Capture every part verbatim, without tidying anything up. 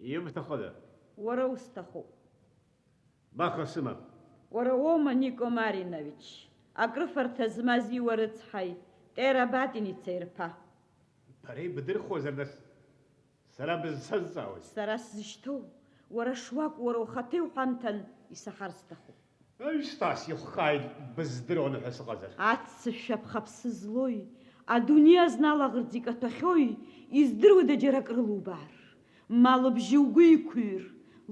Ибҭахыда? Уара усҭахуп. Баха сымам. Уара уоума, Нико Маринович, акрыфарҭа змаз иуа рыцҳаи, Тера Батиница ирԥа? Бара ибдырхуазар, нас, сара бызсазҵаауаз? Сара сзышьҭоу, уара шуакәу, уара ухаҭа иуҳәамҭан исаҳар сҭахуп. Аҩсҭаа сиххааит, быздыруаны ҳәа сыҟазар. Аццышә шәаԥха ԥсы злои, адунеи азна алаӷырӡ икаҭәахьои, издыруада џьара акрылубаар? Ма лыбжьы угәы иқәыҩр,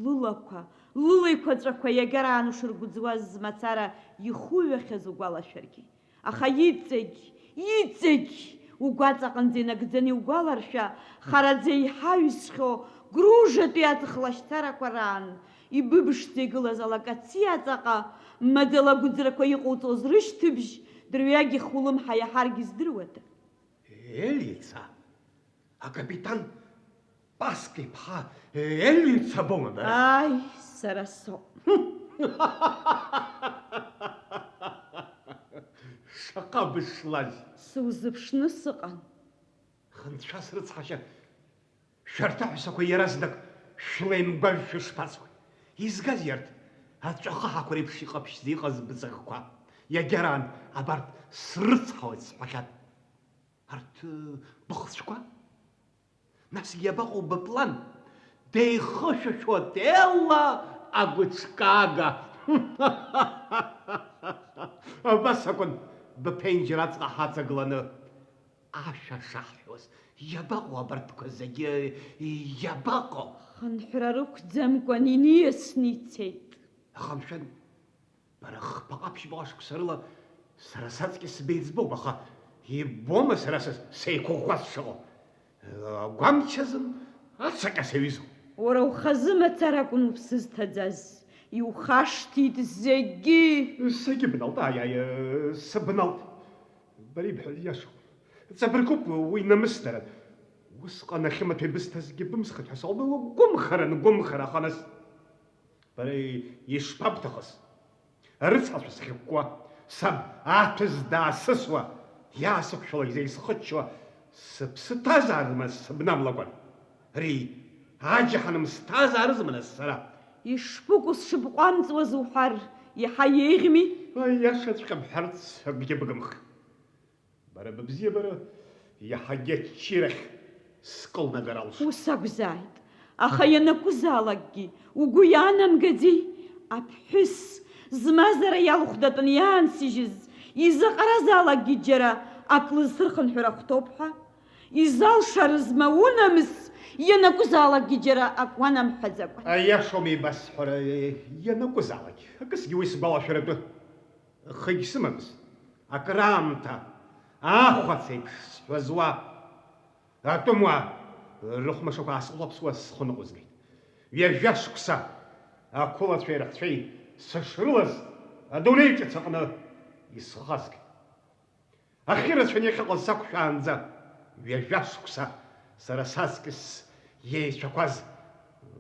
лылақәа, лылеиқәаҵәақәа иагараан ушыргәыӡуаз змацара ихуҩахьаз угәалашәаргьы. Аха иҵегь, иҵегь угәаҵаҟынӡа инагӡаны иугәаларшәа, хараӡа еиҳа ҩызхьоу Гружатәи аҵх лашьцарақәа раан, ибыбшӡа игылаз алакациа аҵаҟа, маӡала агәыӡрақәа иҟауҵоз рышьҭыбжь, дырҩегьых улымҳа иаҳаргьы здыруада? Елица! Акапитан Паска иԥҳа Елица боума бара? Ааи, сара соуп. Шаҟа бышлаз! Сузыԥшны сыҟан. Хынцәа срыцҳашьа, шәарҭ аҳәсақәа иаразнак шәлеимгәажә шәышԥацуеи? Изгазеи арҭ аҵәахаҳақәа реиԥш иҟаԥшьӡа иҟаз быҵакқәа? Иагьараан абарҭ срыцҳауеит сҳәахьан. Арҭ, э, быхцәқәа? Насгьы иабаҟоу быплан? Деихышәашәоит Елла агәыҿкаага. Абас акәын быԥенџьыр аҵҟа ҳаҵагыланы ашәа шаҳҳәоз. Иабаҟоу абарҭқәа зегьы, иабаҟоу? Хынҳәра рықәӡамкәан иниасны ицеит. Аха, мшәан, бара хԥаҟа-ԥшьбаҟа шықәса рыла сара саҵкьыс сбеиҵбоуп, аха иббома сара са сеиқәыӷәӷәа сшыҟоу? Агәамч азын ацаҟьа саҩызоуп. Уара ухазы мацара акәын уԥсы зҭаӡаз, иухашҭит зегьы. Сагьыбналт, аиаи, сыбналт. Бара ибҳәаз иашоуп. Ҵабыргуп уи намысдаран. Усҟан ахьымаҭәа ибысҭазгьы бымсхит ҳәа сыҟоуп, гәымхаран, гәымхара, аха нас бара ишԥабҭахыз? Рыцҳашәа сахьыкәкуа, саб аҭәыз даасысуа, иаасықәшәала изеисхыччауа, сыԥсы ҭазаарызма сыбнамлакәан? Ари аџьаҳаным сҭазаарызма нас сара? Ишбыкәу сшыбҟәамҵуаз уҳәар, иаҳа еиӷьми? Аиашаҵәҟьа бҳәарц акгьы быгымхеит. Бара быбзиабара иаҳагьы аччирахь скылнагар алшоит. Ус акәзааит, аха ианакәызаалакгьы угәы иаанамгаӡеи? Аԥҳәыс, змазара иалхәдатәны иаансыжьыз, изаҟаразаалакгьы џьара ак лызсырхынҳәыр ахәҭоуп ҳәа? Изалшарызма унамыс, ианакәызаалакгьы џьара ак уанамҳәаӡакәа? Аиашоума ибасҳәара, ианакәызаалак, акысгьы уи сгәалашәаратәы. Хыгь сымамызт. Акраамҭа, ахәац еиԥш сҳәазуа, атәымуаа рыхәмашақәа аасыхәлаԥсуа схы ныҟәызгеит. Ҩажәа шықәса ақәылацәеи рахәцәеи сышрылаз, адунеи ҿыц аҟны исхазгеит. Ахьы рацәаны иахьыҟаз сақәшәаанӡа ҩажәа шықәса сара саҵкьыс иеицәақәаз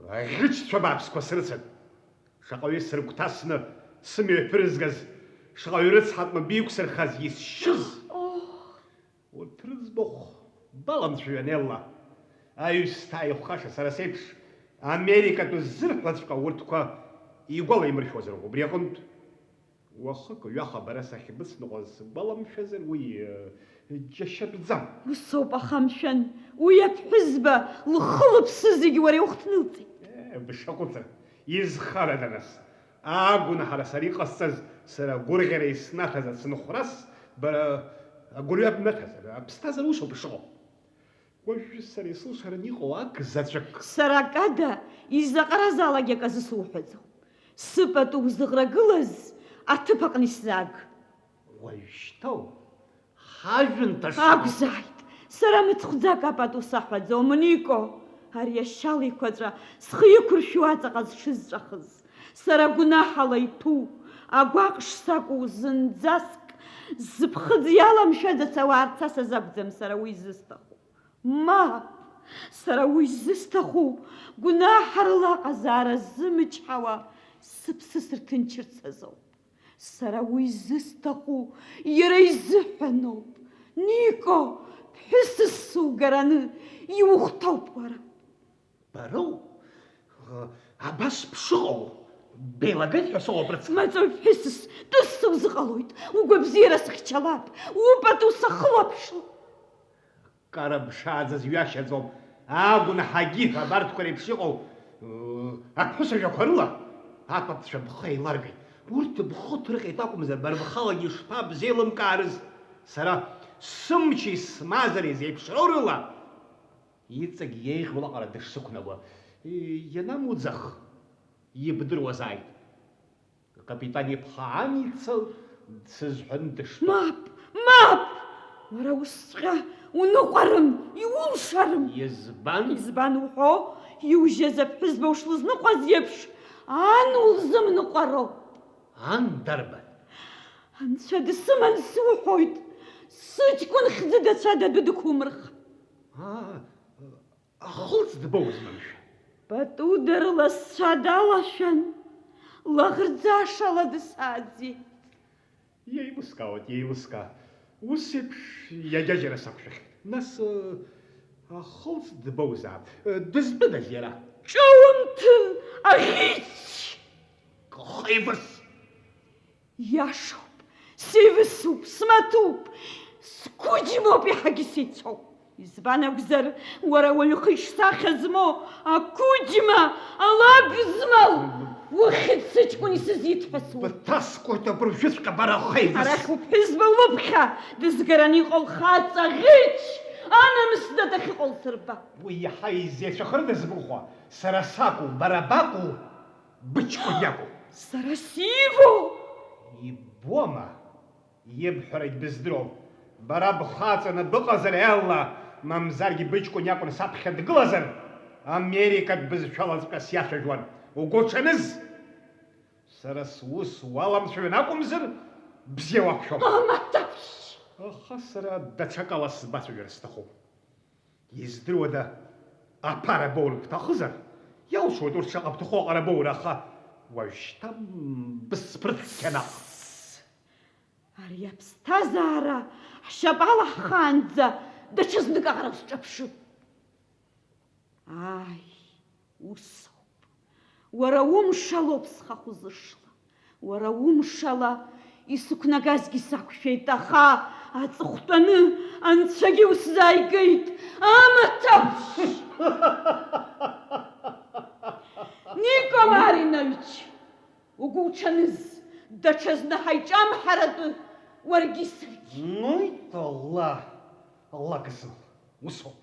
аӷьычцәа бааԥсқәа срыцын. Шаҟаҩы сыргәҭасны сымҩа ԥырызгаз, шаҟаҩы рыцҳатәны биқәсырхаз исшьыз! Урҭ рыӡбахә баламцәажәан, Елла. Аҩсҭаа ихәхаша сара сеиԥш Америкатәы ззырҳәаҵәҟьа урҭқәа игәалаимыршәозар убри аҟынтә. Уахык-ҩаха бара сахьбыцныҟәаз сгәаламшәазар, уи, э, џьашьатәӡам. Усоуп, аха, мшәан, уи аԥҳәызба лхы-лыԥсы зегьы уара иухҭнылҵеит. Е, бшаҟәыҵра, изхарада нас? Агәнаҳара сара иҟасҵаз, сара агәырӷьара иснаҭаз ацынхәрас, бара агәырҩа бнаҭазар, аԥсҭазаара усоуп ишыҟоу. Уажәы сара исылшаран иҟоу ак заҵәык. Сара акада, изаҟаразаалак аказы суҳәаӡом. Сыпату узыӷрагылаз аҭыԥ аҟны исзааг. Уажәшьҭоу ҳажәынҭа шыҟоу. Акәзааит, сара мыцхәӡак апату саҳәаӡом, Нико. Ари ашьал еиқәаҵәа схы иқәыршәу аҵаҟа зҽызҵәахыз, сара гәнаҳала иҭәу, агәаҟ шсакәу зынӡаск зыԥхыӡ иаламшәаӡац ауаа рцасаз акәӡам сара уи зысҭаху. Мап! Сара уи зысҭаху, гәнаҳарыла аҟазаара ззымчҳауа, сыԥсы сырҭынчырц азоуп. Сара уи зысҭаху иара изыҳәаноуп. Нико, ԥҳәысыс сугараны иухәҭоуп уара. Бароу, Абас бшыҟоу беилагеит ҳәа сыҟоуп, рыцҳа. Маҵуҩ ԥҳәысыс, тәыс сузыҟалоит, угәабзиара сыхьчалап, упату сахылаԥшлап. Кара бшааӡаз ҩашьаӡом, агәнаҳагьы абарҭқәа реиԥш иҟоу, ыы, аԥҳәыс ажәақәа рыла апапцәа бхы еиларгеит. Урҭ бхы ҭырҟьеит акәымзар, бара бхалагьы ишԥабзеилымкаарыз? Сара сымчи смазареи зеиԥшроу рыла иҵегь еиӷьу аҟара дышсықәнаго, ианамуӡах, ибдыруазааит. Акапитан иԥҳа Аница дсызҳәан дышьҭоуп. Мап, мап! Уара усҵәҟьа уныҟәарым, иулшарым. Избан? Избан уҳәо, иужьыз аԥҳәызба ушлызныҟәаз еиԥш, ан улзымныҟәароуп. Ан дарбан? Анцәа дсыман суҳәоит, сыҷкәын хьӡыда цәада адәы дықәумырх. Аа, ахылҵ дбоузма, мшәа? Пату дырласцәа далашәан, лаӷырӡашала дсааӡеит. Иеилыскаауеит, иеилыскаа. Ус еиԥш иаџьаџьара сақәшәахьеит. Нас, э, ахылҵ дбоузаап. Э, дызтәыдаз иара? Ҿаумҭын, аӷьыч! Кхеивыс! Иашоуп, сеивысуп, смаҭуп, сқәыџьмоуп, иаҳагьы сеицәоуп. Избан акәзар, уара уаҩы хышь сахьа змоу ақәыџьма, алаб змоу, ухьӡ сыҷкәын исызиҭ ҳәа суп. Бҭаскуеит абыржәыҵәҟьа, бара, ахеивыс! Арахь уԥҳәызба улыԥхьа, дызгараны иҟоу лхаҵа ӷьыч, анамысда дахьыҟоу лсырба. Уи иаҳа изеицәахарыда згәыӷуа, сара сакәу, бара бакәу? Быҷкәын иакәу. Сара сивоу! Иббома? Ибҳәарагь быздыруам. Бара бхаҵаны быҟазар, Елла, мамзаргьы быҷкәын иакәын саԥхьа дгылазар, америкатә бызшәалаҵәҟьа сиацәажәуан. Угәы уҽаныз! Сара сус уаламцәажәан акәымзар, бзиа уақәшәом. Амаҭаԥшь! Аха сара даҽакала сбацәажәар сҭахуп. Издыруада, аԥара боур бҭахызар, иалшоит урҭ шаҟа бҭаху аҟара боура, аха уажәшьҭа бысԥырцқьан аҟ. Ари аԥсҭазаара ҳшьапала ҳхаанӡа даҽазнык аҟара усҿаԥшы. Ааи, усоуп. Уара умшалоуп схахә зышла. Уара умшала исықәнагазгьы сақәшәеит, аха аҵыхәтәаны анцәагьы усзааигеит, амаҭаԥшь! Нико Маринович, угәы уҽаныз, даҽазны ҳаиҿамҳаратәы уаргьы саргьы. Нуит, Аллаҳ, Аллаҳ гызмал, усоуп.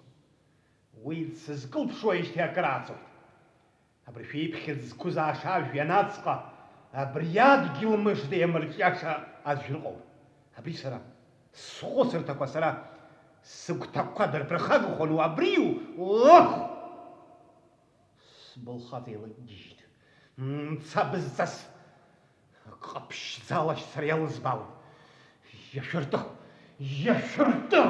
Уи дсызкылԥшуеижьҭеи акыр ааҵуеит. Абыржәы иԥхьыӡ зқәыз ааша ажә ианаҵҟа, абри адгьыл мыжда иамырҿиаша аӡә ыҟоуп. Абри сара, схәыцырҭақәа сара, сыгәҭакқәа дырԥырхагахуан, уи абриу, ых! Сбылхаҵ еилагьежьит. Мца бызҵаз! Ҟаԥшьӡала сара иалызбаауан. Иашәырты! Иашәырты!